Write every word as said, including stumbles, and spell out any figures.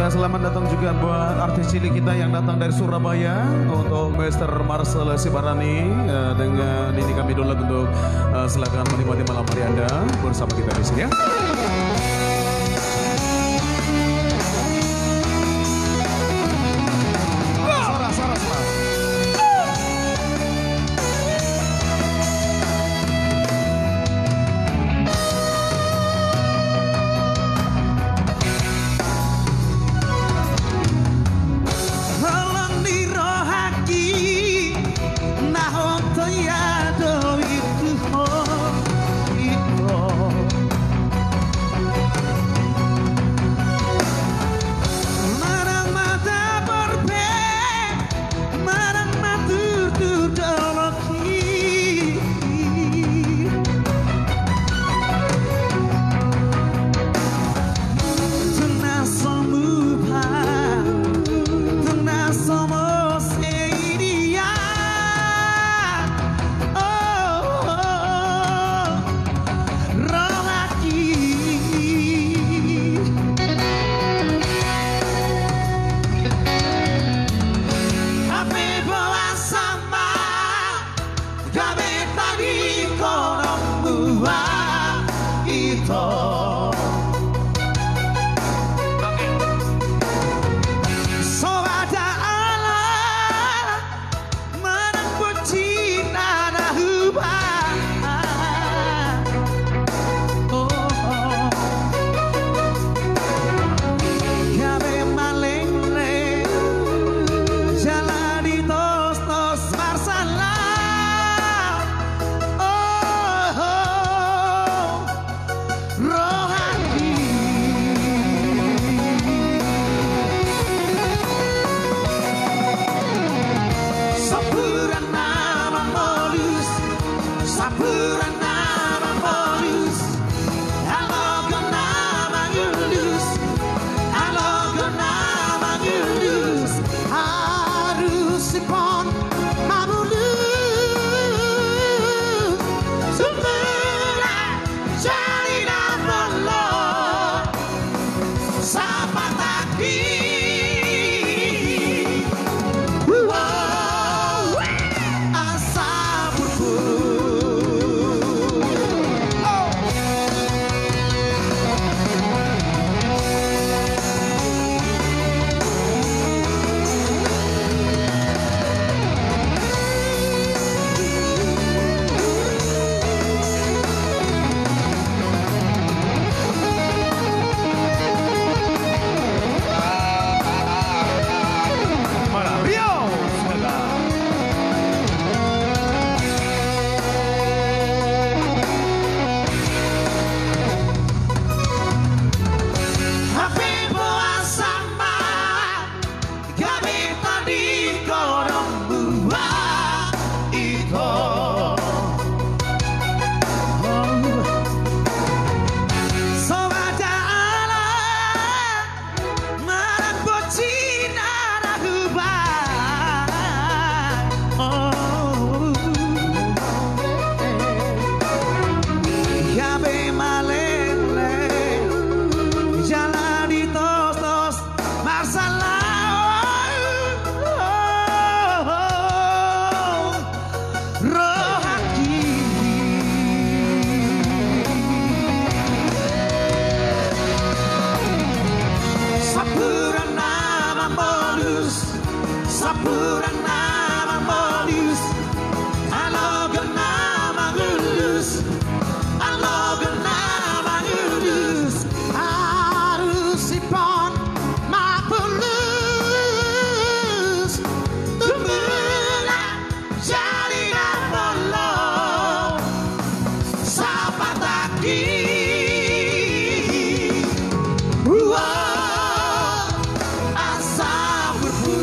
Selamat datang juga buat artis cilik kita yang datang dari Surabaya, untuk Mister Marcel Sibarani, eh, dengan ini kami dulu untuk, eh, silakan menikmati malam hari Anda bersama kita di sini, ya. Soras, soras, Mas. Holong ni rohangki, na hot ia do i tu ho, i tu ho. Manang ma tapor pe, manang ma turtur dolok i. Tung na so muba, tung na so mose i dia. Oh, oh, oh. Rohangki. Hape boasa ma gabe tadingkonon muna ito. So bada ala manang boti na na huba. Oh, oh. Gabe malele jala ditostos marsalam. Oh, oh. Rohangki. Sampuran na mamolus, sampuran na mamolus, halogo na mangulus, halogo na mangulus, arus sipon mamolus. Sumberan Jadi na bolon sapataki. Wow. Asa burbu. Oh. Hape boasa ma gabe tadingkonon muna ito. So bada ala manang boti na na huba. Oh. Gabe malele jala ditostos marsalam rohangki. Sampuran na mamolus, sampuran na mamolus, halogo na mangulus, halogo na mangulus, arus sipon mamolus. Tumbulan jadi na bolon sapataki. Ua, asa burbu.